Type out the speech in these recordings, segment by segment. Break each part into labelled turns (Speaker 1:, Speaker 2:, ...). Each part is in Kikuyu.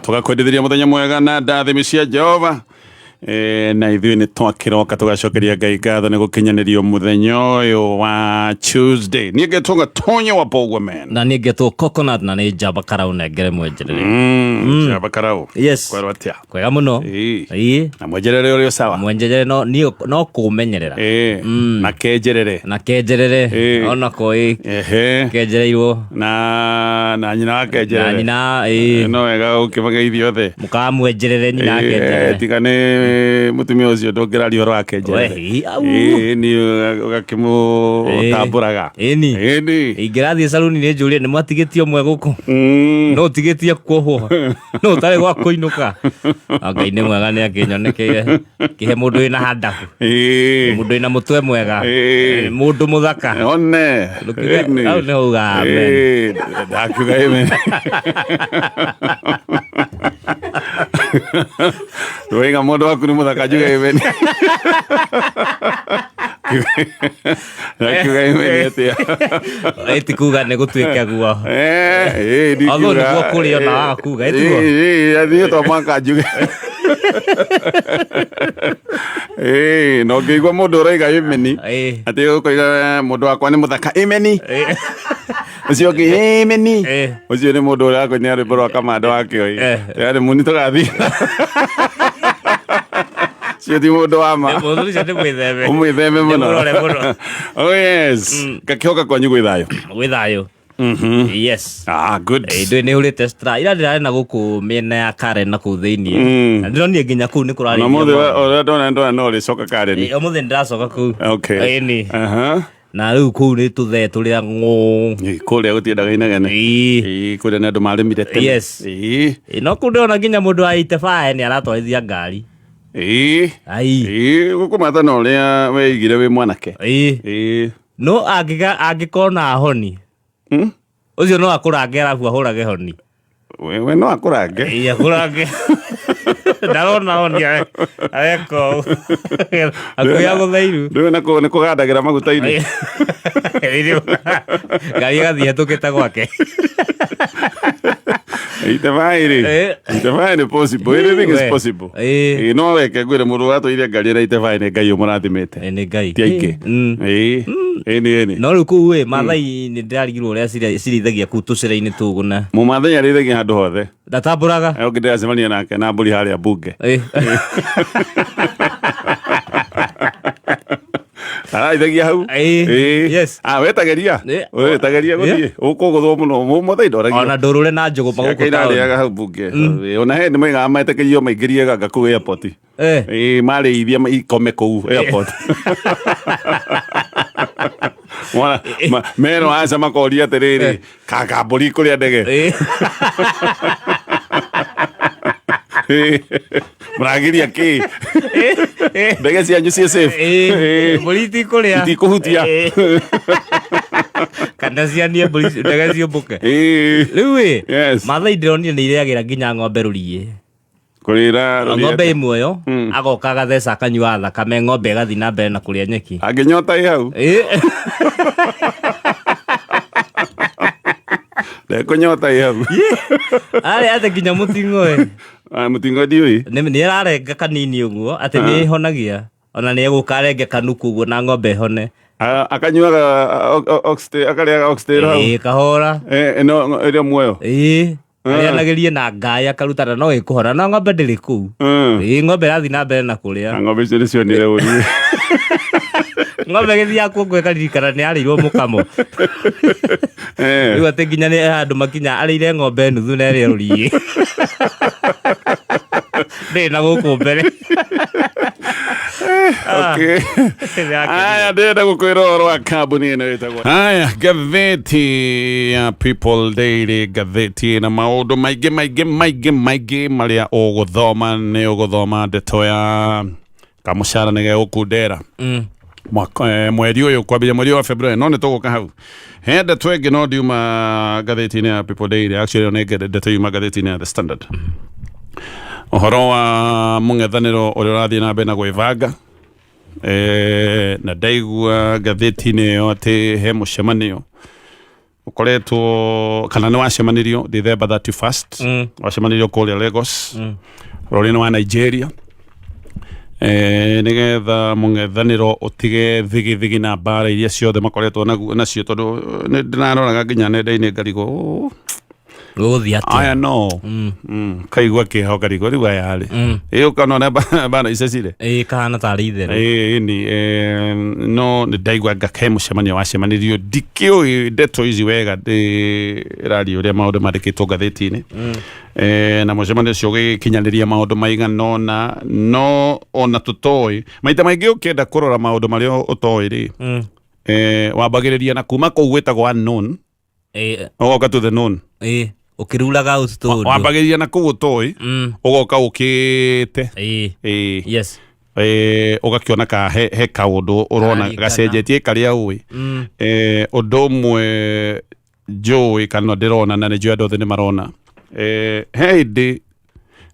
Speaker 1: Tũgakwendithĩria mũthenya mwega na ndathimi cia Jehova. Na ithuĩ nĩ twakĩroka tũgacokeria Ngai ngatho nĩ gũkinyanĩrio mũthenya ũyũ wa Tuesday. Niĩ ngetwo Gatonyo wa Bogwa man.
Speaker 2: Na niĩ ngetwo Coconut, na nĩ njamba karau nengere mwenjerere.
Speaker 1: Njamba karau.
Speaker 2: Yes.
Speaker 1: Kwerwo atĩa?
Speaker 2: Kwega mũno.
Speaker 1: Ĩĩ.
Speaker 2: Ĩĩ.
Speaker 1: Na mwenjerere ũrĩ o sawa?
Speaker 2: Mwenjerere no niĩ no kũmenyerera.
Speaker 1: Ĩĩ. Na kenjerere.
Speaker 2: Na kenjerere.
Speaker 1: Ĩĩ.
Speaker 2: Onako ĩ
Speaker 1: Ehe.
Speaker 2: kenjereirwo.
Speaker 1: Na nyina wa
Speaker 2: Na
Speaker 1: kenjerere.
Speaker 2: nyina ĩ
Speaker 1: No wega ũkĩmageithia othe.
Speaker 2: Mũkamwenjerere nyina kenjerere.
Speaker 1: Tiga nĩ mũtumia ũcio ndũngĩraria ũhoro wa kenjerere.
Speaker 2: We, au.
Speaker 1: Ĩĩ, ni ũgakĩmũtambũraga.
Speaker 2: Ĩni.
Speaker 1: Ĩni.
Speaker 2: Ingĩrathiĩ caruni nĩ njũrie nĩ mwatigĩtie ũmwe gũkũ, no ũtigĩtie kuohwo, no ũtarĩ gwa kũinũka. Ah, Ngai nĩ mwega, nĩ akĩnyonekeire kĩhe mũndũ wĩna handabu, mũndũ wĩna mũtwe mwega, mũndũ mũthaka.
Speaker 1: One.
Speaker 2: Ndũkiuge- hau nĩ uga amen.
Speaker 1: Ĩĩ, ndakiuga amen. Waiga mũndũ waku nĩ mũthaka, njuge amen. Ndakiuga amen atĩa?
Speaker 2: Ĩ ti kuga nĩ gũtuĩke guo.
Speaker 1: Ĩĩ, ndikiuga.
Speaker 2: Although nĩguo kũrĩ ona waga kuga, ĩ tiguo?
Speaker 1: Ĩĩ, ĩĩ, to mũhaka njuge. Ĩĩ, na ũngĩigua mũndũ ũroiga amen, atĩ ũkoiga mũndũ wakwa nĩ mũthaka, amen. Ũcio ũngĩ, amen. Ũcio nĩ mũndũ ũrĩa wakũinia rwĩmbo rwa Kamanda wa Kĩoi. Yarĩ muni tũgathiĩ. Ũcio ti mũndũ wa ma.
Speaker 2: Mũndũ ũcio nĩ mwĩtheme.
Speaker 1: Ũmwĩtheme mũno.
Speaker 2: Nĩmũrore mũno.
Speaker 1: Oh yes. Ngakĩhoka kwanyu gwĩ thayũ.
Speaker 2: Gwĩ thayũ. Yes.
Speaker 1: Ah, good.
Speaker 2: Ndũĩ nĩ hũrĩte stra ira ndĩrarĩ na gũkũ mĩena ya Karen na kũu thĩiniĩ, na ndĩronire nginya kũu nĩ
Speaker 1: Na
Speaker 2: kũrarĩithio
Speaker 1: mũthĩ
Speaker 2: ng'ombe.
Speaker 1: ũrĩa ndona ũrĩcoka Karen.
Speaker 2: Ĩ, ũmũthĩ nĩndĩracoka kũu.
Speaker 1: Okay.
Speaker 2: Ĩni.
Speaker 1: Aha.
Speaker 2: Na rĩu kũu nĩ tũthee tũrĩa ng'ũ.
Speaker 1: Ĩ, kũrĩa gũtiendaga inegene.
Speaker 2: Ĩ.
Speaker 1: Ĩ, kũrĩa nĩ andũ marĩmire tene.
Speaker 2: Yes.
Speaker 1: Ĩ.
Speaker 2: Ĩ, no kũu ndĩrona nginya mũndũ wa 85 nĩ aratwarithia ngari.
Speaker 1: Ĩ.
Speaker 2: Ai.
Speaker 1: Ĩ, gũkũmata na ũrĩa weigire wĩ mwanake.
Speaker 2: Ĩ.
Speaker 1: Ĩ.
Speaker 2: No angĩkona honi, ũcio no akũrange arabu ahũrage honi.
Speaker 1: We no akũrange.
Speaker 2: Ĩ, akũrange ndarona honi areka ũũ hakuhĩ agũtheiru.
Speaker 1: Ndũĩ na nĩ kũgandagĩra maguta-inĩ.
Speaker 2: Ngari ĩgathiĩ hetũkĩte gwake.
Speaker 1: Itebai rĩ. Itebai nĩ possible. Anything is
Speaker 2: We.
Speaker 1: possible.
Speaker 2: Ĩ.
Speaker 1: Ĩ, no weke ngwĩre mũndũ watũire ngari ĩna itebai nĩ Ngai ũmũrathimĩte.
Speaker 2: Ĩ, nĩ Ngai.
Speaker 1: Ti aingĩ. Ĩ. Ĩni ĩni.
Speaker 2: No rĩu kũu ĩ Mathai nĩ ndĩrarigirwo ũrĩa cirĩithagia kũu tũcĩra-inĩ tũu na
Speaker 1: Mũmathai arĩithagia handũ hothe.
Speaker 2: Ndatambũraga.
Speaker 1: Ũngĩ ndĩracemania nake na mbũri harĩa mbunge. Araithagia hau.
Speaker 2: Ĩ,
Speaker 1: Ĩ.
Speaker 2: yes.
Speaker 1: Ah, wetageria.
Speaker 2: Ĩ.
Speaker 1: Wetageria gũthiĩ. Ũkũgũthwo mũno. Mũmathai ndoragio.
Speaker 2: Ona ndũrũre na njũgũma
Speaker 1: Ciake
Speaker 2: gũkũ taũni.
Speaker 1: irarĩaga hau mbunge. Ĩ, ona he nĩ moigaga metĩkĩrio maingĩrie ganga kũu airport. Ĩ, marĩithia ikome kũu airport. Mwana, merwo aca makoria atĩrĩrĩ, kanga mbũri kũrĩa ndege. Mũragiria kĩ? Ndege cianyu ciĩ safe.
Speaker 2: Mbũri itikũrĩa.
Speaker 1: Itikũhutia.
Speaker 2: Kana cianie mbũri ndege ciũmbũke. Rĩu ĩ, Mathai ndĩronire nĩ irĩagĩra nginya ng'ombe rũriĩ.
Speaker 1: Kũrĩra rũriĩ.
Speaker 2: Ng'ombe ĩ muoyo, agoka agatheca akanyua thakame, ng'ombe ĩgathiĩ na mbere na kũrĩa nyeki.
Speaker 1: Angĩnyota ĩ hau. Ndekũnyota ĩ hau.
Speaker 2: Arĩ atĩ nginya mũting'oe.
Speaker 1: Ah, mũting'oe ndiũĩ.
Speaker 2: Nĩ ararenga kanini ũguo atĩ nĩ ĩhonagia, ona nĩ egũka arenge kanuku ũguo na ng'ombe ĩhone.
Speaker 1: Ah, akanyuaga oxtail, akarĩaga oxtail hau.
Speaker 2: Ĩĩ, kahora.
Speaker 1: Ĩno ĩrĩa muoyo.
Speaker 2: Ĩĩ, arĩanagĩrie na ngaĩ akarutana no ĩkũhona, no ng'ombe ndĩrĩ kũu. Ĩĩ, ng'ombe ĩrathiĩ na mbere na kũrĩa.
Speaker 1: Na ng'ombe icio nĩcionire ũru.
Speaker 2: Ng'ombe ĩgĩthiaga kuongo ĩkaririkana nĩ yarĩirwo mũkamo. Rĩu atĩ nginya nĩ handũ makinya arĩire ng'ombe nuthu na ĩrĩa rũriĩ ndĩrĩ na gũkũ mbere.
Speaker 1: Okay. Aya, ndĩrenda gũkwĩra ũhoro wa kambuni ĩno ĩtagwo haya ngathĩti ya People Daily, ngathĩti ĩna maũndũ maingĩ maingĩ maingĩ maingĩ marĩa ũgũthoma. Nĩ ũgũthoma ndeto ya kamũcara nĩ gegũkundera mweri ũyũ, kwambĩrĩria mweri ũyũ wa February, no nĩ tũgũka hau. He ndeto ĩngĩ no ndiuma ngathĩti-inĩ ya People Daily, actually ĩyo nĩ ndeto yuma ngathĩti-inĩ ya The Standard, ũhoro wa mũng'ethanĩro ũrĩa ũrathiĩ na mbere na gwĩbanga. Na ndaigua ngathĩti-inĩ ĩyo atĩ he mũcemanio Ũkoretwo kana nĩ wacemanirio December 31st, wacemanirio kũrĩa Lagos, bũrũri-inĩ wa Nigeria, nĩgetha mũng'ethanĩro ũtige thigithigi na mbara iria ciothe makoretwo nacio, tondũ nĩ ndĩraroraga nginya nenda-inĩ ngarigwo, "Oh,
Speaker 2: Gũgũthiĩ atĩa?"
Speaker 1: Aya no kaigua kĩeha ngarigwo rĩu aya rĩ, ĩ ũkona mbara icecire.
Speaker 2: Ĩĩ, kahana tarĩ itherũ.
Speaker 1: Ĩĩ ni no nĩ ndaigua nga he mũcemanio wacemanirio, ndikĩũĩ ndeto ici wega, ndĩraria ũrĩa maũndũ mandĩkĩtwo ngathĩti-inĩ. Na mũcemanio ũcio ũgĩkinyanĩria maũndũ maigana ũna, no ona tũtoĩ maita maingĩ ũkĩenda kũrora maũndũ marĩa ũtoĩ rĩ, wambagĩrĩria na kuma kũu gwĩtagwo unknown, ũgoka to the known.
Speaker 2: Ĩĩ, ũkĩruraga out tũndũ.
Speaker 1: Wambagĩrĩria na kũu ũtoĩ, ũgoka ũkĩte. Ĩĩ. Ũgakĩona ka he kaũndũ ũrona
Speaker 2: Kararikana.
Speaker 1: gacenjetie karĩa ũĩ. Ũndũ ũmwe njũĩ kana ndĩrona na nĩ njũĩ andũ othe nĩ marona, he hĩndĩ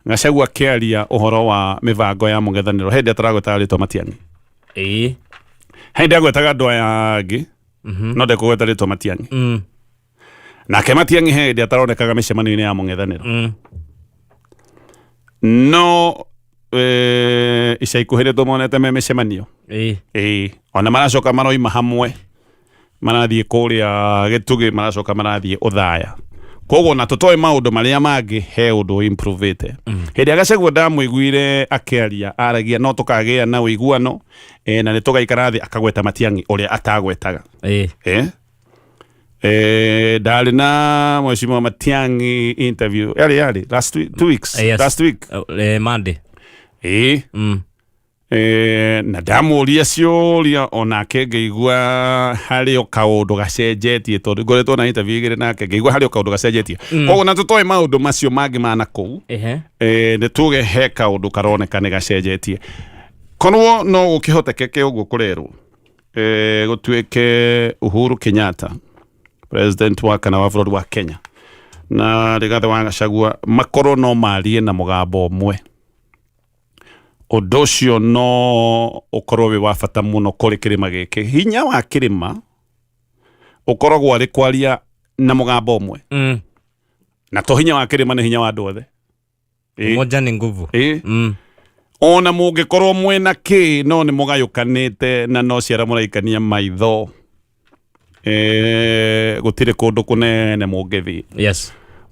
Speaker 1: Gachagua akĩaria ũhoro wa mĩbango ya mũng'ethanĩro, he hĩndĩ ataragwetaga rĩtwa Matiang'i. He hĩndĩ agwetaga andũ aya angĩ, no ndekũgweta rĩtwa Matiang'i. Nake Matiang'i he hĩndĩ ataronekaga mĩcemanio-inĩ ya mũng'ethanĩro, no ica ikuhĩ nĩ tũmonete me mĩcemanio. Ĩĩ, ona maracoka maroima hamwe marathiĩ kũrĩa Gĩtugĩ, maracoka marathiĩ Ũthaya, koguo na tũtoĩ maũndũ marĩa mangĩ, he ũndũ improvĩte. Hĩndĩ ya Gachagua ndamũiguire akĩaria, aragia no tũkagĩa na ũiguano, na nĩ tũgaikara thĩ, akagweta Matiang'i ũrĩa atagwetaga. Ndarĩ na Mheshimiwa Matiang'i interview yarĩ last week, 2 weeks,
Speaker 2: Yes.
Speaker 1: last week.
Speaker 2: Monday.
Speaker 1: Ĩĩ. Na ndamũria ciũria onake ngĩigua harĩ o kaũndũ gacenjetie, tondũ ngoretwo na interview igĩrĩ nake, ngĩigua harĩ o kaũndũ gacenjetie. Koguo na tũtoĩ maũndũ macio mangĩ mana kũu, nĩ tuge he kaũndũ karoneka nĩ gacenjetie. Korwo no gũkĩhotekeke ũguo kũrerwo, gũtuĩke Uhuru Kenyatta, president wa kana wa bũrũri wa Kenya, na Rigathĩ wa Gachagua makorwo no marie na mũgambo ũmwe, ũndũ ũcio no ũkorwo wĩ wa bata mũno kũrĩ kĩrĩma gĩkĩ. Hinya wa kĩrĩma ũkoragwo arĩ kwaria na mũgambo ũmwe, na to hinya wa kĩrĩma, nĩ hinya wa andũ othe. Ĩ.
Speaker 2: Moja ni nguvu.
Speaker 1: Ĩ. Ona mũngĩkorwo mwĩna kĩ, no nĩ mũgayũkanĩte na no ciara mũraikania maitho, gũtirĩ kũndũ kũnene mũngĩthiĩ.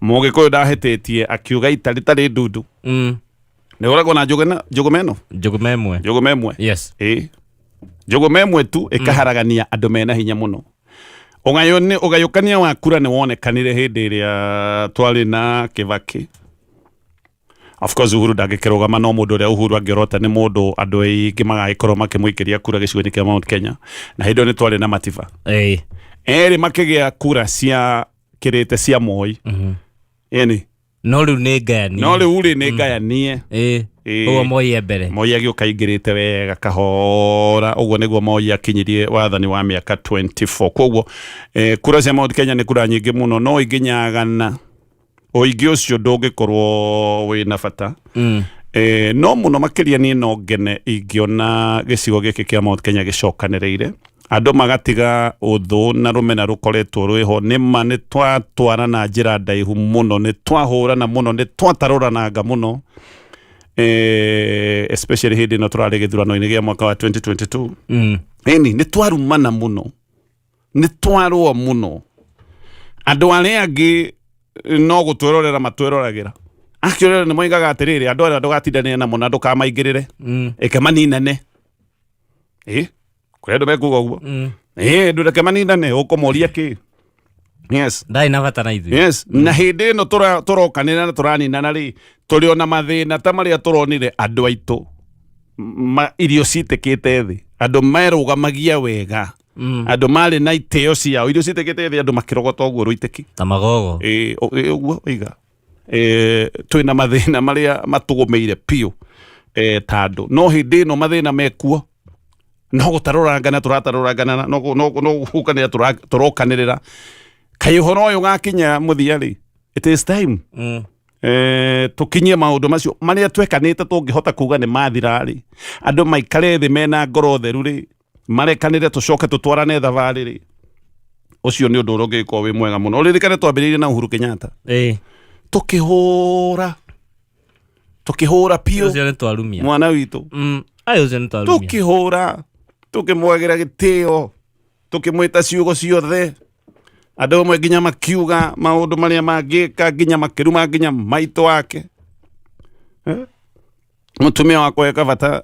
Speaker 1: Mũgĩkũyũ ndahĩtĩtie akiuga ita rĩtarĩ ndundu nĩ ũragwo na njũgũma ĩno.
Speaker 2: Njũgũma ĩmwe.
Speaker 1: Njũgũma ĩmwe. Ĩ, njũgũma ĩmwe tu ĩkaharagania andũ mena hinya mũno. Ũgayũkania wa kura nĩ wonekanire hĩndĩ ĩrĩa twarĩ na Kĩbakĩ. Of course Uhuru ndangĩkĩrũgama, no mũndũ ũrĩa Uhuru angĩorota nĩ mũndũ andũ aingĩ magagĩkorwo makĩmũikĩria kura gĩcigo-inĩ kĩa Mount Kenya, na hĩndĩ ĩyo nĩ twarĩ na Matiba. Erĩ makĩgĩa kura cia kĩrĩte cia Moi. Ĩni.
Speaker 2: No rĩu nĩ ngayanie.
Speaker 1: No rĩu rĩ, nĩ ngayanie. Ĩĩ.
Speaker 2: Ũguo Moi e mbere.
Speaker 1: Moi agĩũka aingĩrĩte wega kahora, ũguo nĩguo Moi akinyirie wathani wa mĩaka 24. Koguo kura cia Mount Kenya nĩ kura nyingĩ mũno, no ingĩnyagana ũingĩ ũcio ndũngĩkorwo wĩna bata. No mũno makĩria niĩ no ngene ingĩona gĩcigo gĩkĩ kĩa Mount Kenya gĩcokanĩrĩire, andũ magatiga ũthũ na rũmena rũkoretwo rwĩho. Nĩma nĩ twatwarana njĩra ndaihu mũno, nĩ twahũrana mũno, nĩ twatarũrananga mũno, especially hĩndĩ ĩno tũrarĩ gĩthurano-inĩ gĩa mwaka wa 2022. Ĩni, nĩ twarumana mũno, nĩ twarũa mũno, andũ arĩa angĩ no gũtwĩrorera matwĩroragĩra. Akĩrora nĩ moigaga atĩrĩrĩ, andũ arĩa ndũgatindanĩre namo na ndũkamaingĩrĩre, ĩke maninane. Ĩ, kũrĩ andũ mekuga ũguo. Ĩ, ndũreke maninane, ũkũmoria kĩ? Yes.
Speaker 2: Ndarĩ na bata na ithuĩ.
Speaker 1: Yes, na hĩndĩ ĩno tũrokanĩra na tũraninana rĩ, tũrĩ ona mathĩna ta marĩa tũronire andũ aitũ irio citĩkĩte thĩ, andũ merũgamagia wega, andũ marĩ na itĩo ciao, irio citĩkĩte thĩ, andũ makĩrogota ũguo rũitĩki.
Speaker 2: Ta magogo.
Speaker 1: Ĩ, ũguo oiga, twĩna mathĩna marĩa matũgũmĩire biũ, ta andũ, no hĩndĩ ĩno mathĩna mekuo no gũtarũrangana tũratarũrangana, no gũkanĩra tũrokanĩrĩra. Kaĩ ũhoro ũyũ ũgakinya mũthia rĩ? It is time tũkinyie maũndũ macio marĩa twekanĩte tũngĩhota kuga nĩ mathira rĩ, andũ maikare thĩ mena ngoro theru rĩ, marekanĩre, tũcoke tũtwarane thabarĩ rĩ. Ũcio nĩ ũndũ ũrĩa ũngĩgĩkorwo wĩ mwega mũno. Ũririkane twambĩrĩirie na Uhuru Kenyatta, tũkĩhũra, tũkĩhũra biũ.
Speaker 2: Ũcio nĩ twarumia.
Speaker 1: Mwana witũ.
Speaker 2: Ai, ũcio nĩ twarumia.
Speaker 1: Tũkĩhũra, tũkĩmwagĩra gĩtĩo, tũkĩmwĩta ciugo ciothe. Andũ amwe nginya makiuga maũndũ marĩa mangĩka, nginya makĩruma nginya maitũ wake. Eh? Mũtumia wa kũheka bata,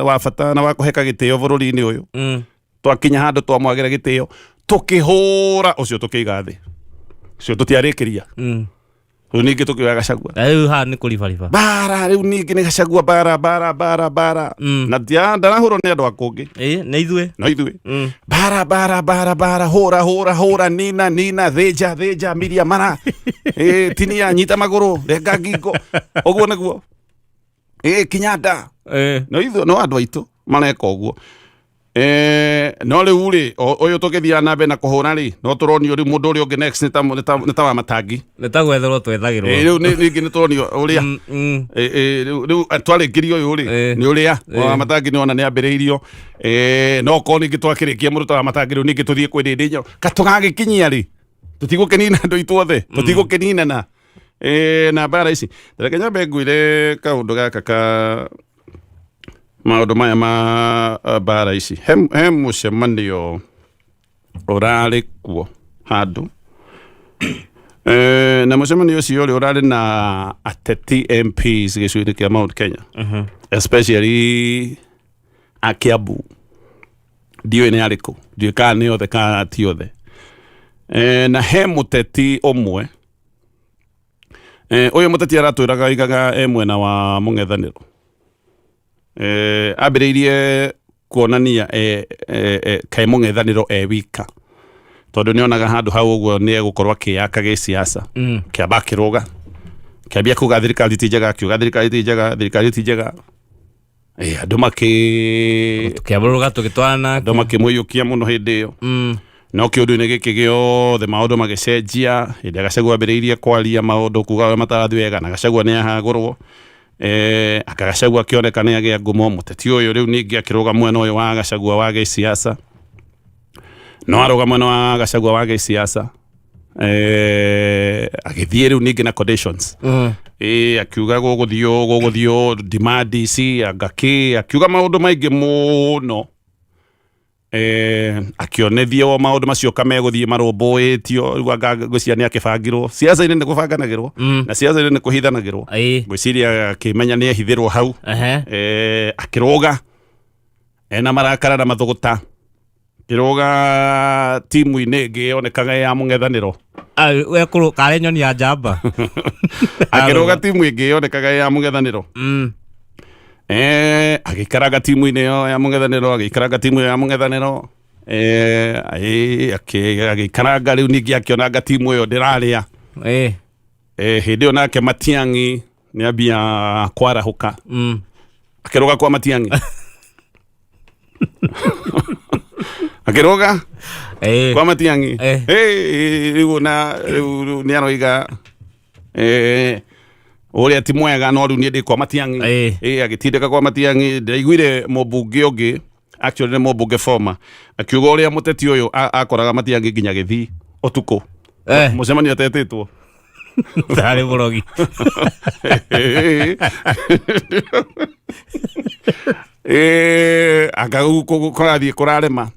Speaker 1: wa bata na wa kũheka gĩtĩo bũrũri-inĩ ũyũ. Twakinya handũ twamwagĩra gĩtĩo, tũkĩhũra ũcio, tũkĩiga thĩ ũcio, tũtiarĩkĩria. Rĩu ningĩ tũkĩoya Gachagua.
Speaker 2: Na rĩu haha nĩ kũribariba.
Speaker 1: Bara rĩu ningĩ nĩ Gachagua, bara bara bara bara. Na ndarahũrwo nĩ andũ a kũngĩ.
Speaker 2: Ĩ, nĩ ithuĩ.
Speaker 1: No ithuĩ. Bara bara bara bara, hũra hũra hũra, nina nina, thĩnja thĩnja, miria mara, tinia, nyita magũrũ, renga ngingo, ũguo nĩguo kinya nda. No ithuĩ, no andũ aitũ mareka ũguo. No rĩu rĩ, ũyũ tũgĩthiaga na mbere na kũhũra rĩ, no tũronio rĩu mũndũ ũrĩa ũngĩ next nĩ ta wa Matangi.
Speaker 2: Nĩ ta gwetherwo twethagĩrwo.
Speaker 1: Rĩu ningĩ nĩ tũronio ũrĩa rĩu twarĩkĩria ũyũ rĩ, nĩ ũrĩa wa Matangi nĩ ona nĩ ambĩrĩirio. No okorwo ningĩ twakĩrĩkia mũndũ ta wa Matangi, rĩu ningĩ tũthiĩ kwĩ Ndĩndĩ Nyoro. Ka tũgagĩkinyia rĩ, tũtigũkĩnina andũ aitũ othe, tũtigũkĩninana na mbara ici. Reke nyambe ngwĩre kaũndũ gaka ka maũndũ maya ma mbara ici. He mũcemanio ũrarĩ kuo handũ, na mũcemanio ũcio rĩ, ũrarĩ na ateti MPs gĩcigo-inĩ kĩa Mount Kenya, especially a Kiambu. Ndiũĩ nĩ arĩkũ, ndiũĩ kana nĩ othe kana ti othe. Na he mũteti ũmwe, ũyũ mũteti aratwĩraga oigaga e mwena wa mũng'ethanĩro. Ambĩrĩirie kuonania kaĩ mũng'ethanĩro e wika, tondũ nĩ onaga handũ hau ũguo nĩ egũkorwo akĩyaka gĩsiasa. Kĩamba akĩrũga, kĩambia kuga thirikari ti njega, akiuga thirikari ti njega, thirikari ti njega. Andũ makĩ
Speaker 2: Tũkĩambũrũka tũgĩtwarana.
Speaker 1: Andũ makĩmũiyũkia mũno hĩndĩ ĩyo. No kĩũndũ-inĩ gĩkĩ gĩothe maũndũ magĩcenjia hĩndĩ ĩrĩa Gachagua ambĩrĩirie kwaria maũndũ, kuga ũrĩa matarathiĩ wega, na Gachagua nĩ ahagũrwo. Anga Gachagua akĩoneka nĩ agĩa ngumo. Mũteti ũyũ rĩu ningĩ akĩrũga mwena ũyũ wa Gachagua wa gĩsiasa. No arũga mwena wa Gachagua wa gĩsiasa, agĩthiĩ rĩu ningĩ na conditions. Akiuga gũgũthiĩ ũũ, gũgũthiĩ ũũ, demand ici, anga kĩ, akiuga maũndũ maingĩ mũno. Akĩonethio maũndũ macio kamegũthiĩ marũmbũĩtio. Rĩu anga ngwĩciria nĩ akĩbangirwo. Siasa-inĩ nĩ kũbanganagĩrwo, na siasa-inĩ nĩ kũhithanagĩrwo. Ngwĩciria akĩmenya nĩ ehithĩrwo hau. Akĩrũga ena marakara na mathũgũta, akĩrũga timu-inĩ ĩngĩ yonekaga ya mũng'ethanĩro.
Speaker 2: We kũrũ karĩ nyoni ya njamba.
Speaker 1: Akĩrũga timu ĩngĩ yonekaga ya mũng'ethanĩro. Agĩikaranga timu-inĩ ĩyo ya mũng'ethanĩro, agĩikaranga timu ĩyo ya mũng'ethanĩro, agĩikaranga. Rĩu ningĩ akĩonanga timu ĩyo ndĩrarĩa. Hĩndĩ ĩyo nake Matiang'i nĩ ambia kwarahũka. Akĩrũga kwa Matiang'i, akĩrũga kwa Matiang'i. Rĩu na rĩu nĩ aroiga ũrĩa ti mwega, no rĩu niĩ ndĩ kwa Matiang'i. Agĩtindĩka kwa Matiang'i. Ndĩraiguire mũmbunge ũngĩ, actually nĩ mũmbunge former, akiuga ũrĩa mũteti ũyũ akoraga Matiang'i nginya gĩthii ũtukũ, mũcemanio atetĩtwo.
Speaker 2: Tarĩ mũrogi.
Speaker 1: Anga kũrathiĩ kũrarema.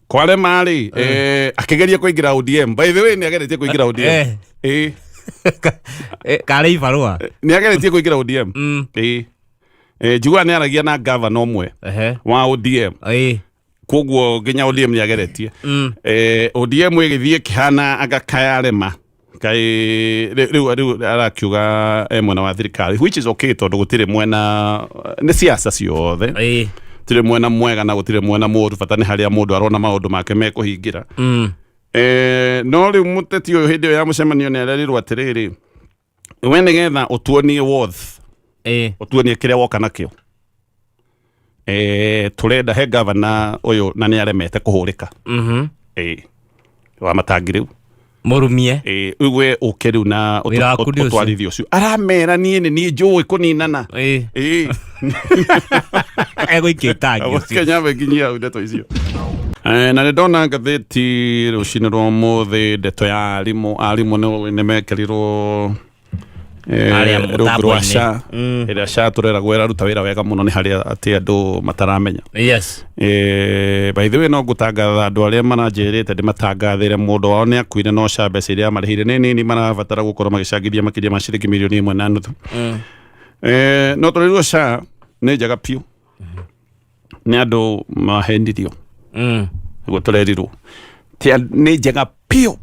Speaker 1: Kwarema rĩ, akĩgeria kũingĩra ODM. By the way, nĩ ageretie kũingĩra ODM.
Speaker 2: Karĩ ibarũa.
Speaker 1: Nĩ ageretie kũingĩra ODM. Njiguaga nĩ aragia na gavana ũmwe wa ODM. Koguo nginya ODM nĩ ageretie. ODM ĩgĩthiĩ ĩkĩhana anga kayarema kai. Rĩu arakiuga e mwena wa thirikari, which is okay, tondũ gũtirĩ mwena, nĩ siasa ciothe. Gũtirĩ mwena mwega na gũtirĩ mwena mũũru, bata nĩ harĩa mũndũ arona maũndũ make mekũhingĩra. No rĩu mũteti ũyũ hĩndĩ ĩyo ya mũcemanio nĩ arerirwo atĩrĩrĩ, we nĩgetha ũtuonie worth, ũtuonie kĩrĩa woka nakĩo, tũrenda he gavana ũyũ na nĩ aremete kũhũrĩka, wa Matangi rĩu.
Speaker 2: Mũrumie.
Speaker 1: Rĩu we ũke rĩu na
Speaker 2: Wĩra waku nĩ ũcio.
Speaker 1: Ũtwarithie ũcio. Aramera niĩ nĩ niĩ njũĩ kũninana.
Speaker 2: Egũikia itangi ũcio.
Speaker 1: Kenya nginyia hau ndeto icio. Na nĩ ndona ngathĩti rũcinĩ rwa ũmũthĩ, ndeto ya arimũ. Arimũ nĩ mekĩrirwo
Speaker 2: Arĩa
Speaker 1: rungu rwa
Speaker 2: mũtambo-inĩ.
Speaker 1: SHA, ĩrĩa SHA tũreragwo ĩraruta wĩra wega mũno, nĩ harĩa atĩ andũ mataramenya. By the way, no ngũtangatha andũ arĩa maranjĩrĩte ndĩmatangathĩre mũndũ wao nĩ akuire, no SHA mbeca iria marĩhire nĩ nini, marabatara gũkorwo magĩcangithia makĩria ma ciringi 1.5 milioni. No tũrĩrwo SHA nĩ njega biũ, nĩ andũ mahenirio. Nĩguo tũrerirwo ti nĩ njega biũ.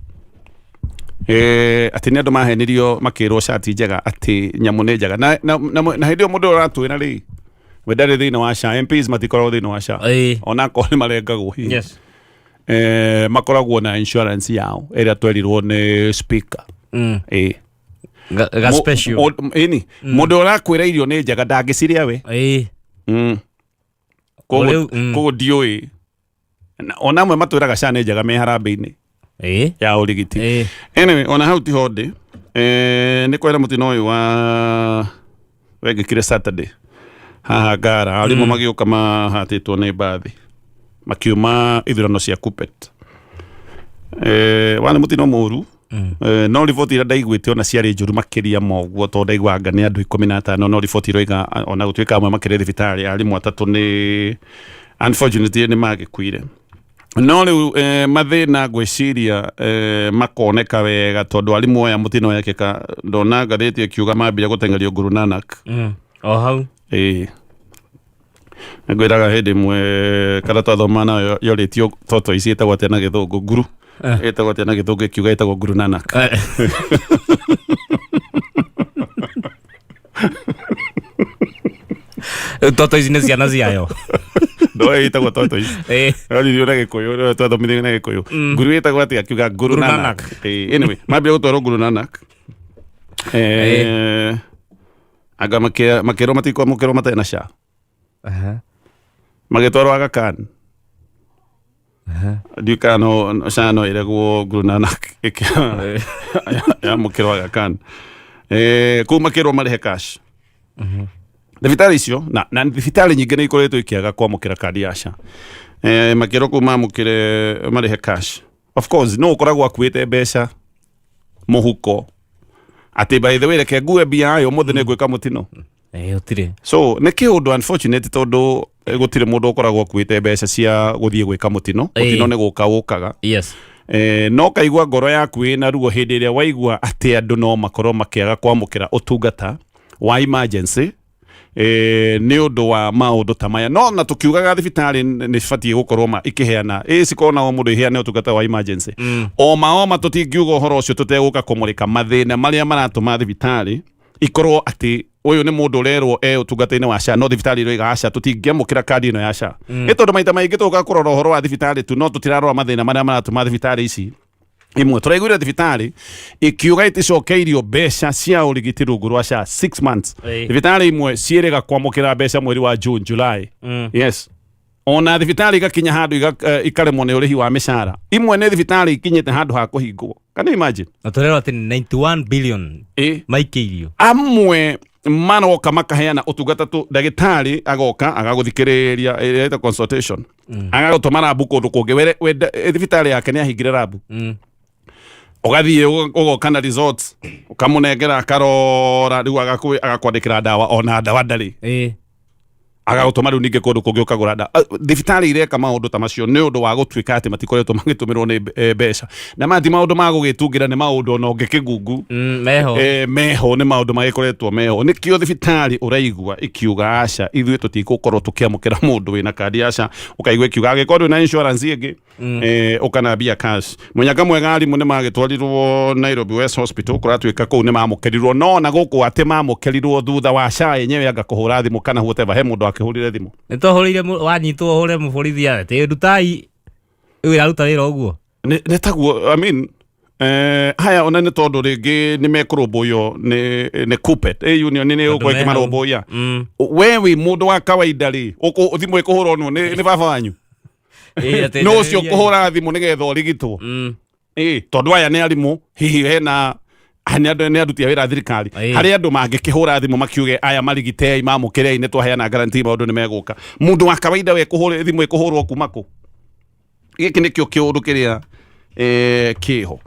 Speaker 1: Atĩ nĩ andũ mahenirio makĩrwo SHA ti njega, atĩ nyamũ nĩ njega, na hĩndĩ ĩyo mũndũ ũrĩa ũratwĩra rĩ, we ndarĩ thĩinĩ wa SHA. MPs matikoragwo thĩinĩ wa SHA, ona akorwo nĩ marengagwo hihi. Makoragwo na insurance yao ĩrĩa twerirwo nĩ speaker.
Speaker 2: Ga special.
Speaker 1: Ĩni mũndũ ũrakwĩra irio nĩ njega ndangĩcirĩa we.
Speaker 2: O rĩu.
Speaker 1: Koguo ndiũĩ. Ona amwe matwĩraga SHA nĩ njega me harambĩ-inĩ ya ũrigiti. Anyway, ona hau tiho ndĩ. Nĩ kwĩra mũtino ũyũ wa wekĩkire Saturday haha Ngara, arimũ magĩũka mahatĩtwo nĩ mbathi makiuma ithurano cia Kuppet. Warĩ mũtino mũru. No riboti iria ndaiguĩte ona ciarĩ njũru makĩria ma ũguo, tondũ ndaiguaga nĩ andũ 15, no riboti iroiga ona gũtuĩka amwe makĩrĩ thibitarĩ, arimũ atatũ nĩ unfortunately nĩ magĩkuire. No rĩu mathĩna ngwĩciria makoneka wega, tondũ arimũ aya mũtino wekĩka, ndona ngathĩti ĩkiuga mambire gũteng'erio Guru Nanak.
Speaker 2: O hau.
Speaker 1: Ĩĩ, ngwĩraga hĩndĩ ĩmwe kana twathoma nayo yorĩtio toto ici ĩtagwo atĩa na gĩthũngũ, nguru ĩtagwo atĩa na gĩthũngũ, ĩkiuga ĩtagwo Guru Nanak.
Speaker 2: Rĩu toto ici nĩ ciana ciayo.
Speaker 1: No ĩtagwo toto ici. Yoririo na gĩkũyũ, twathomithirio na gĩkũyũ, nguru ĩtagwo atĩa, akiuga Guru
Speaker 2: Guru
Speaker 1: Nanak.
Speaker 2: Nanak.
Speaker 1: Ĩĩ, anyway, mambire gũtwarwo Guru Nanak, anga makĩrwo matikwamũkĩrwo matarĩ na SHA. Magĩtwarwo Aga Khan. Ndiũĩ kana no SHA no ĩregwo Guru Nanak yamũkĩrwo Aga Khan. Kũu makĩrwo marĩhe cash. Thibitarĩ icio na thibitarĩ nyingĩ nĩ ikoretwo ikĩaga kwamũkĩra kandi ya SHA. Makĩrwo kũu mamũkĩre marĩhe cash. Of course no ũkoragwo akuĩte mbeca mũhuko atĩ by the way, reke ngue mbia ayo ũmũthĩ nĩ ngwĩka mũtino.
Speaker 2: Ũtirĩ.
Speaker 1: So nĩ kĩũndũ unfortunate, tondũ gũtirĩ mũndũ ũkoragwo akuĩte mbeca cia gũthiĩ gwĩka mũtino. Mũtino nĩ gũka ũkaga. No kaigua ngoro yaku ĩna ruo hĩndĩ ĩrĩa waigua atĩ andũ no makorwo makĩaga kwamũkĩra ũtungata wa emergency nĩ ũndũ wa maũndũ ta maya. No na tũkiugaga thibitarĩ nĩ cibatiĩ gũkorwo ikĩheana ĩ cikorwo na o mũndũ iheane ũtungata wa emergency. Oma oma tũtingiuga ũhoro ũcio tũtegũka kũmũrĩka mathĩna marĩa maratũma thibitarĩ ikorwo atĩ ũyũ nĩ mũndũ ũrerwo e ũtungata-inĩ wa SHA, no thibitarĩ iroiga aca, tũtingĩamũkĩra kandi ĩno ya SHA. Nĩ tondũ maita maingĩ tũka kũrora ũhoro wa thibitarĩ tu, no tũtirarora mathĩna marĩa maratũma thibitarĩ ici imwe. Tũraiguire thibitarĩ ikiuga iticokeirio mbeca cia ũrigiti rungu rwa SHA 6 months. Thibitarĩ imwe ciĩrĩga kwamũkĩra mbeca mweri wa June, July. Yes, ona thibitarĩ igakinya handũ ikaremwo nĩ ũrĩhi wa mĩcara. Imwe nĩ thibitarĩ ikinyĩte handũ ha kũhingwo. Can you imagine?
Speaker 2: Na tũrerwo atĩ nĩ 91 billion maikĩirio.
Speaker 1: Amwe maroka makaheana ũtungata tu, ndagĩtarĩ agoka agagũthikĩrĩria ĩrĩa ĩtagwo consultation, agagũtũma rambu kũndũ kũngĩ. Thibitarĩ yake nĩ ahingire rambu. Ũgathiĩ ũgoka na results, ũkamũnengera, akarora, rĩu agakwandĩkĩra ndawa, ona ndawa ndarĩ. Agagũtũma rĩu ningĩ kũndũ kũngĩ ũkagũra ndawa. Thibitarĩ ireka maũndũ ta macio nĩ ũndũ wa gũtuĩka atĩ matikoretwo magĩtũmĩrwo nĩ mbeca, na maya ti maũndũ ma gũgĩtungĩra, nĩ maũndũ ona ũngĩkĩgungu.
Speaker 2: Meho.
Speaker 1: Meho, nĩ maũndũ magĩkoretwo meho. Nĩkĩo thibitarĩ ũraigua ikiuga aca, ithuĩ tũtigũkorwo tũkĩamũkĩra mũndũ wĩna kandi ya SHA. Ũkaigua ikiuga angĩkorwo ndwĩ na insurance ĩngĩ, ũkanambia cash. Mũnyaka mwega, arimũ nĩ magĩtwarirwo Nairobi West Hospital, kũratuĩka kũu nĩ mamũkĩrirwo, no na gũkũ atĩ mamũkĩrirwo thutha wa SHA yenyewe anga kũhũra thimũ kana whatever, he mũndũ akĩhũrire thimũ.
Speaker 2: Nĩ twahũrĩire wanyitwo ũhũre mũborithi atĩ ndutai rĩu ĩraruta wĩra ũguo.
Speaker 1: Nĩ taguo, I mean, haya ona nĩ tondũ rĩngĩ nĩ mekũrũmbũiyo nĩ Kuppet, union nĩ
Speaker 2: Tondũ
Speaker 1: gũkorwo
Speaker 2: me hau.
Speaker 1: ĩkĩmarũmbũiya. We wĩ mũndũ wa kawaida rĩ, thimũ ĩkũhũrwo nũ? Nĩ baba wanyu?
Speaker 2: Atĩ
Speaker 1: Nũ ũcio kũhũra thimũ nĩgetha ũrigitwo? Tondũ aya nĩ arimũ, hihi hena nĩ andũ nĩ aruti a wĩra a thirikari. Harĩ andũ mangĩkĩhũra thimũ makiuge aya marigitei, mamũkĩrei, nĩ twaheana guarantee maũndũ nĩ megũka. Mũndũ wa kawaida we kũhũra thimũ ĩkũhũrwo kuma kũ? Gĩkĩ nĩkĩo kĩũndũ kĩrĩa kĩho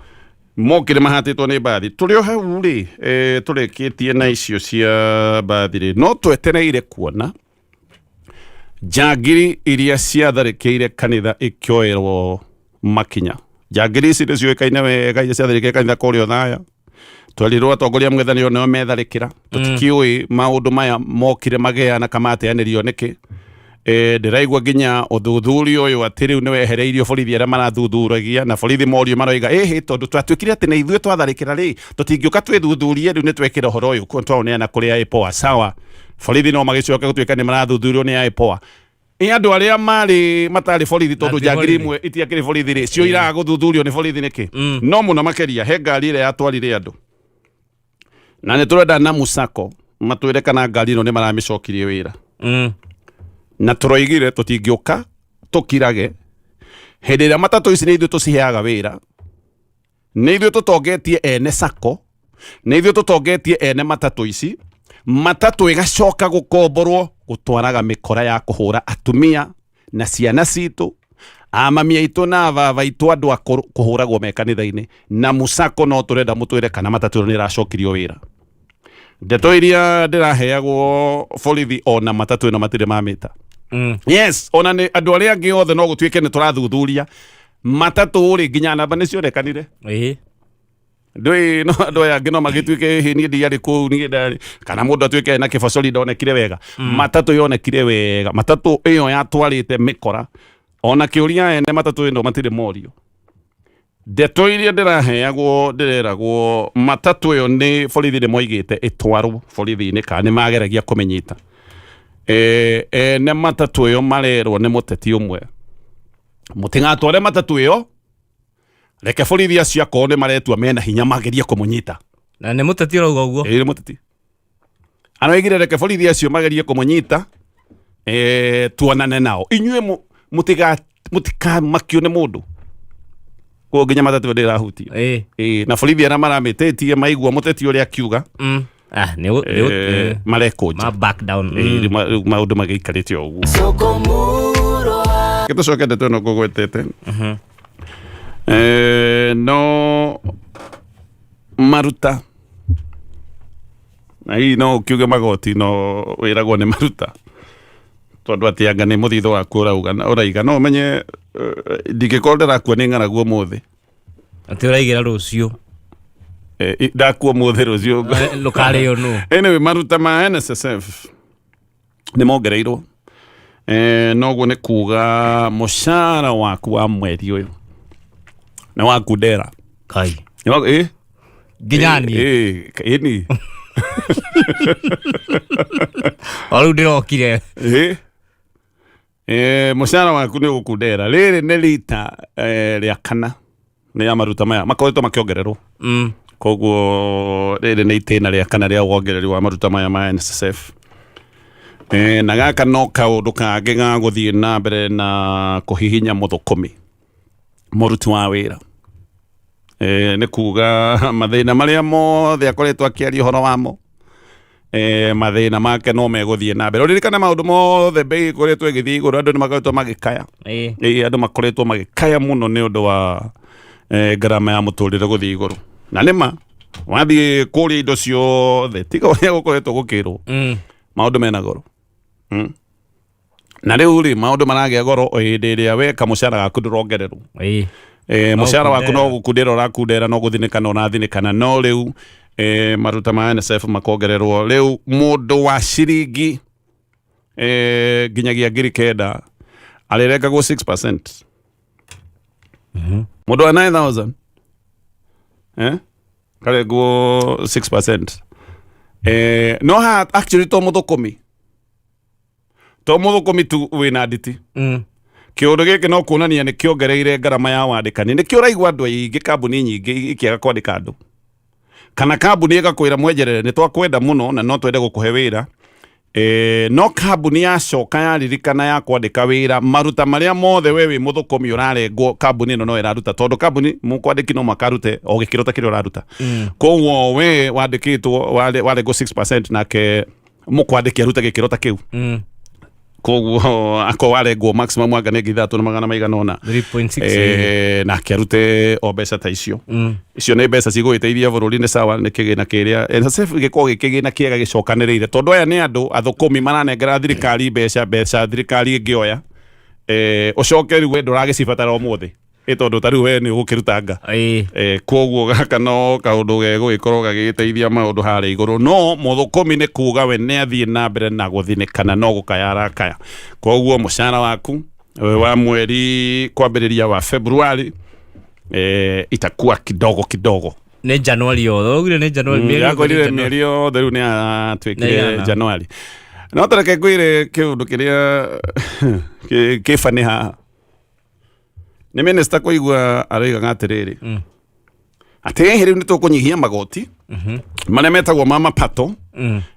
Speaker 1: mokire mahatĩtwo nĩ mbathi. Tũrĩ o hau rĩ, tũrĩkĩtie na icio cia mbathi rĩ, no twetereire kuona njangiri iria ciatharĩkĩire kanitha ikĩoerwo makinya. Njangiri ici nĩ ciũĩkaine wega, iria ciatharĩkĩire kanitha kũrĩa Othaya. Twerirwo atongoria a mũng'ethanĩro nĩo metharĩkĩra. Tũtikĩũĩ maũndũ maya mokire mageana kamateanĩrio nĩkĩ. Ndĩraigua nginya ũthuthuria ũyũ atĩ rĩu nĩ wehereirio borithi arĩa marathuthuragia, na borithi morio maroiga ĩhĩ, tondũ twatuĩkire atĩ nĩ ithuĩ twatharĩkĩra rĩ, tũtingĩũka twĩthuthurie, rĩu nĩ twekĩra ũhoro ũyũ twaũneana kũrĩ IPOA. Sawa, borithi no magĩcoke gũtuĩka nĩ marathuthurio nĩ IPOA. Ĩ andũ arĩa marĩ matarĩ borithi, tondũ
Speaker 2: Na ti
Speaker 1: njangiri
Speaker 2: borithi.
Speaker 1: imwe itiakĩrĩ borithi rĩ, cio iraga gũthuthurio nĩ borithi nĩkĩ? No mũno makĩria he ngari ĩrĩa yatwarire andũ, na nĩ tũrenda na musako matwĩre kana ngari ĩno nĩ maramĩcokirie wĩra. Na tũroigire tũtingĩũka tũkirage hĩndĩ ĩrĩa matatũ ici nĩ ithuĩ tũciheaga wĩra, nĩ ithuĩ tũtongetie ene sako, nĩ ithuĩ tũtongetie ene matatũ ici. Matatũ ĩgacoka gũkomborwo gũtwaraga mĩkora ya kũhũra atumia na ciana citũ, amami aitũ na baba aitũ, andũ akũrũ kũhũragwo me kanitha-inĩ. Na musako no tũrenda mũtwĩre kana matatũ ĩno nĩ ĩracokirio wĩra. Ndeto iria ndĩraheagwo, borithi ona matatũ ĩno matirĩ mamĩta. Yes, ona nĩ andũ arĩa angĩ othe no gũtuĩke nĩ tũrathuthuria matatũ rĩ, nginya namba nĩ cionekanire. Ndũĩ no andũ aya angĩ no magĩtuĩke ĩhĩ, niĩ ndiarĩ kũu, niĩ ndarĩ, kana mũndũ atuĩke ena kĩbacori ndonekire wega. Matatũ yonekire wega, matatũ ĩyo yatwarĩte mĩkora. Ona kĩũria, ene matatũ ĩno matirĩ morio. Ndeto iria ndĩraheagwo, ndĩreragwo matatũ ĩyo nĩ borithi nĩ moigĩte ĩtwarwo borithi-inĩ, kana nĩ mageragia kũmĩnyita. Ene matatũ ĩyo marerwo nĩ mũteti ũmwe, mũtigatware matatũ ĩyo, reke borithi acio akorwo nĩ maretua mena hinya magerie kũmũnyita.
Speaker 2: Na nĩ mũteti ũrauga ũguo?
Speaker 1: Ĩĩ, nĩ mũteti aroigire reke borithi acio magerie kũmũnyita, tuonane nao. Inyuĩ mũtikamakio nĩ mũndũ koguo nginya matatũ ndĩrahutia. Ĩĩ, na borithi arĩa maramĩtĩtie maigua mũteti ũrĩa akiuga,
Speaker 2: Ah, nĩ
Speaker 1: marekũnja.
Speaker 2: Ma back down.
Speaker 1: Ĩĩ, rĩu maũndũ magĩikarĩte o ũguo. Gĩtũcoke ndeto ĩno ngũgwetete. No maruta na hihi no ũkiuge magoti no wĩragwo nĩ maruta, tondũ atĩ anga nĩ mũthithũ waku ũrauga ũraiga, no ũmenye, ndingĩkorwo ndĩrakua nĩ ng'aragu ũmũthĩ.
Speaker 2: Atĩ ũraigĩra rũciũ.
Speaker 1: Ndakua ũmũthĩ, rũciũ
Speaker 2: Ndũkarĩo nũ.
Speaker 1: Anyway, maruta ma NSSF nĩ mongereirwo. Noguo nĩ kuga mũcara waku wa mweri ũyũ nĩ wakundera.
Speaker 2: Kai.
Speaker 1: Nĩ
Speaker 2: Nginya niĩ?
Speaker 1: Ĩni.
Speaker 2: O rĩu ndĩrokire.
Speaker 1: Mũcara waku nĩ ũgũkundera. Rĩrĩ nĩ rita rĩa kana rĩa maruta maya makoretwo makĩongererwo. Koguo rĩrĩ nĩ itĩna rĩa kana rĩa wongereri wa maruta maya ma NSSF. Na gaka no kaũndũ kangĩ ga gũthiĩ na mbere na kũhihinya mũthũkũmi, mũruti wa wĩra. Nĩ kuga mathĩna marĩa mothe akoretwo akĩaria ũhoro wamo, mathĩna make no megũthiĩ na mbere. Ũririkane maũndũ mothe, mbei ĩkoretwo ĩgĩthiĩ igũrũ, andũ nĩ makoretwo magĩkaya. Ĩĩ, andũ makoretwo magĩkaya mũno nĩ ũndũ wa ngarama ya mũtũrĩre gũthiĩ igũrũ, na nĩma wathiĩ kũrĩa indo ciothe tiga ũrĩa gũkoretwo gũkĩrwo, maũndũ mena goro. Na rĩu rĩ, maũndũ maragĩa goro o hĩndĩ ĩrĩa weka mũcara waku ndũrongererwo. Mũcara waku no gũkundera ũrakundera, no gũthinĩkana ũrathinĩkana. No rĩu maruta ma NSSF makongererwo. Rĩu mũndũ wa ciringi nginyagia 9,000 arĩrengagwo 6%. Mũndũ wa 9000 karengwo 6%. No ha actually to mũthũkũmi tu wĩna nditi. Kĩũndũ gĩkĩ no kuonania nĩ kĩongereire ngarama ya wandĩkani. Nĩkĩo ũraigua andũ aingĩ, kambuni nyingĩ ikĩaga kwandĩka andũ, kana kambuni ĩgakwĩra, "Mwenjerere, nĩ twakwenda mũno na no twende gũkũhe wĩra." No kambuni yacoka yaririkana ya kwandĩka wĩra, maruta marĩa mothe we wĩ mũthũkũmi ũrarengwo, kambuni ĩno no ĩraruta, tondũ kambuni mũkwandĩki no makarute o gĩkĩro ta kĩrĩa ũraruta. Koguo we wandĩkĩtwo warengwo 6%, nake mũkwandĩki arute gĩkĩro ta kĩu. Koguo akorwo arengwo maximum anga nĩ 3,000 na magana maigana ũna.
Speaker 2: 3.6.
Speaker 1: Nake arute o mbeca ta icio. Icio nĩ mbeca cigũgĩteithia bũrũri, nĩ sawa, nĩ kĩgĩna kĩrĩa NSSF gĩkorwo gĩ kĩgĩna kĩega gĩcokanĩrĩire, tondũ aya nĩ andũ athũkũmi maranengera thirikari mbeca, mbeca thirikari ĩngĩoya, ũcoke rĩu we ndũragĩcibatara ũmũthĩ, ĩ tondũ ta rĩu we nĩ ũgũkĩrutanga. Koguo gaka no kaũndũ gegũgĩkorwo gagĩgĩteithia maũndũ harĩa igũrũ, no mũthũkũmi nĩ kuga we nĩ athiĩ na mbere na gũthinĩkana, no gũkaya arakaya. Koguo mũcara waku wa mweri kwambĩrĩria wa Februari itakuwa kidogo kidogo.
Speaker 2: Nĩ Januari yothe ũgire, nĩ Januari, mĩeri yothe nĩ
Speaker 1: Yakwĩrire
Speaker 2: Januari.
Speaker 1: Mĩeri yothe rĩu nĩ yatuĩkire
Speaker 2: Nĩ igana.
Speaker 1: Januari. No tareke ngwĩre kĩũndũ kĩrĩa kĩbani haha nĩ minista kũigua aroigaga atĩrĩrĩ, atĩ hihi rĩu nĩ tũkũnyihia magoti marĩa metagwo ma mapato,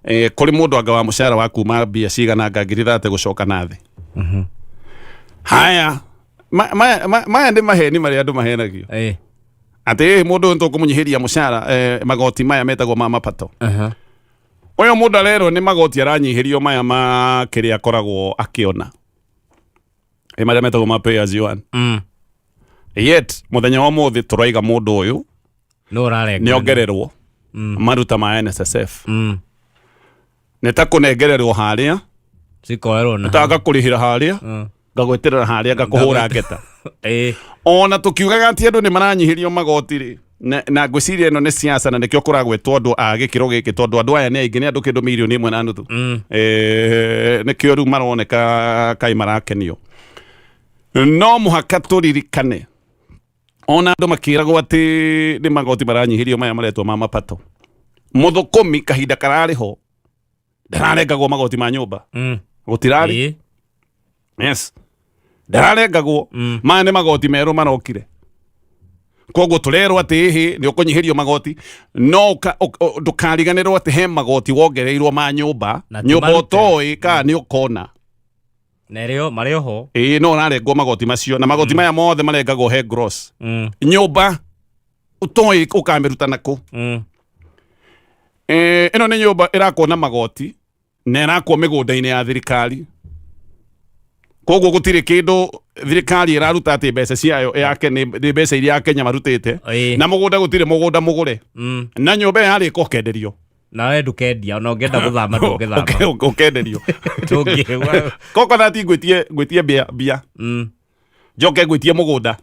Speaker 1: kũrĩ mũndũ anga wa mũcara wa kuma mbia cigana anga 30,000 gũcoka na thĩ. Haya, maya nĩ maheni marĩa andũ mahenagio, atĩ hihi mũndũ ũyũ nĩtũkũmũnyihĩria mũcara, magoti maya metagwo ma mapato. Ũyũ mũndũ arerwo nĩ magoti aranyihĩrio maya ma kĩrĩa akoragwo akĩona, marĩa metagwo ma pay as you earn. Yet mũthenya wa ũmũthĩ tũraiga mũndũ ũyũ
Speaker 2: No ũrarenga.
Speaker 1: nĩ ongererwo maruta ma NSSF. Nĩ ta kũnengererwo harĩa
Speaker 2: Cikoerwo na
Speaker 1: ta ngakũrĩhĩra harĩa, ngagwĩtĩrĩra harĩa, ngakũhũra ngeta. Ona tũkiugaga atĩ andũ nĩ maranyihĩrio magoti rĩ, na ngwĩciria ĩno nĩ siasa, na nĩkĩo kũragwetwo andũ a gĩkĩro gĩkĩ, tondũ andũ aya nĩ aingĩ, nĩ andũ kĩndũ 1.5 million. Nĩkĩo rĩu maroneka kaĩ marakenio. No mũhaka tũririkane, ona andũ makĩragwo atĩ nĩ magoti maranyihĩrio maya maretwo ma mapato, mũthũkũmi kahinda kararĩ ho ndararengagwo magoti ma nyũmba. Gũtirarĩ. Yes, ndararengagwo. Maya nĩ magoti merũ marokire. Koguo tũrerwo atĩ ĩhĩ nĩ ũkũnyihĩrio magoti, no ndũkariganĩrwo atĩ he magoti wongereirwo ma nyũmba.
Speaker 2: Na ti
Speaker 1: Nyũmba
Speaker 2: marute.
Speaker 1: ũtoĩ kana nĩ ũkona.
Speaker 2: Na ĩrĩo marĩ oho.
Speaker 1: Ĩĩ, no ũrarengwo magoti macio, na magoti maya mothe marengagwo he gross. Nyũmba ũtoĩ ũkamĩruta nakũ. Ĩno nĩ nyũmba ĩrakwo na magoti na ĩrakwo mĩgũnda-inĩ ya thirikari, koguo gũtirĩ kĩndũ thirikari ĩraruta atĩ mbeca ciayo yake, nĩ mbeca iria Akenya marutĩte. Na mũgũnda, gũtirĩ mũgũnda mũgũre. Na nyũmba ĩyo yarĩka ũkenderio.
Speaker 2: Nawe ndũkendia, ona ũngĩenda gũthama ndũngĩthama.
Speaker 1: Ũkenderio.
Speaker 2: Ndũngĩ.
Speaker 1: Coconut, ngwĩtie mbia mbia, njoke ngwĩtie mũgũnda.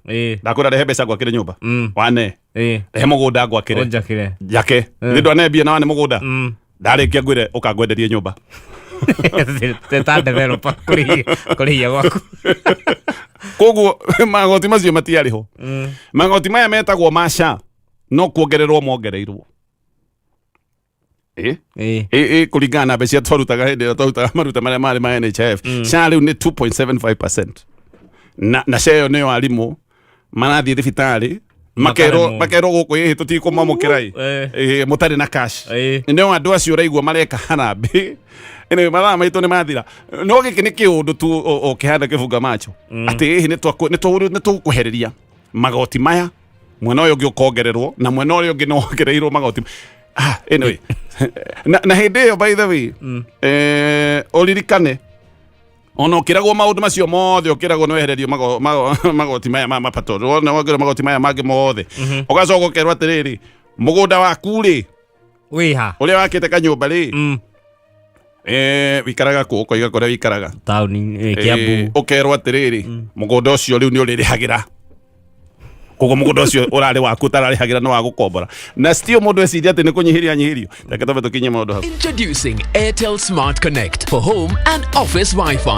Speaker 1: Ndakwĩra rehe mbeca ngwakĩre nyũmba. Wane rehe mũgũnda ngwakĩre.
Speaker 2: Ũnjakĩre.
Speaker 1: Njake nĩ ndwane mbia na wane mũgũnda. Ndarĩkia ngwĩre ũkangwenderie nyũmba.
Speaker 2: Ta developer kũrĩhia gwaku.
Speaker 1: Koguo magoti macio matiarĩ ho. Magoti maya metagwo ma SHA no kuongererwo mongereirwo. Ĩ kũringana na mbeca iria twarutaga hĩndĩ ĩrĩa twarutaga maruta marĩa marĩ ma NHIF. SHA rĩu nĩ 2.75%, na SHA ĩyo nĩyo arimũ marathiĩ thibitarĩ makerwo,
Speaker 2: Makaremwo.
Speaker 1: makerwo gũkũ ĩhĩ tũtikũmamũkĩra ĩ. Mũtarĩ na cash. Nĩo andũ acio ũraigua mareka harambĩ. Anyway, mathaa maitũ nĩ mathira, no gĩkĩ nĩ kĩũndũ tu ũkĩhanda kĩbunga macho atĩ ĩhĩ nĩ tũgũkwehereria magoti maya, mwena ũyũ ũngĩ ũkongererwo, na mwena ũrĩa ũngĩ nĩ wongereirwo magoti. Anyway, na hĩndĩ ĩyo, by the way, ũririkane ona ũkĩragwo maũndũ macio mothe, ũkĩragwo nĩ wehererio magoti maya ma mapato, wona wongererwo magoti maya mangĩ mothe, ũgacoka ũkerwo atĩrĩrĩ, mũgũnda waku rĩ,
Speaker 2: Wĩha?
Speaker 1: Ũrĩa wakĩte kanyũmba rĩ, wikaraga kũ? Ũkoiga kũrĩa wikaraga.
Speaker 2: Taũni, Kiambu.
Speaker 1: Ũkerwo atĩrĩrĩ, mũgũnda ũcio rĩu nĩ ũrĩrĩhagĩra. Koguo mũgũnda ũcio ũrarĩ waku ũtararĩhagĩra nĩ wa gũkombora, na still mũndũ eciria atĩ nĩ kũnyihĩrio anyihĩrio. Reke twambe tũkinyie maũndũ hau.
Speaker 3: Introducing Airtel Smart Connect for home and office Wi Fi.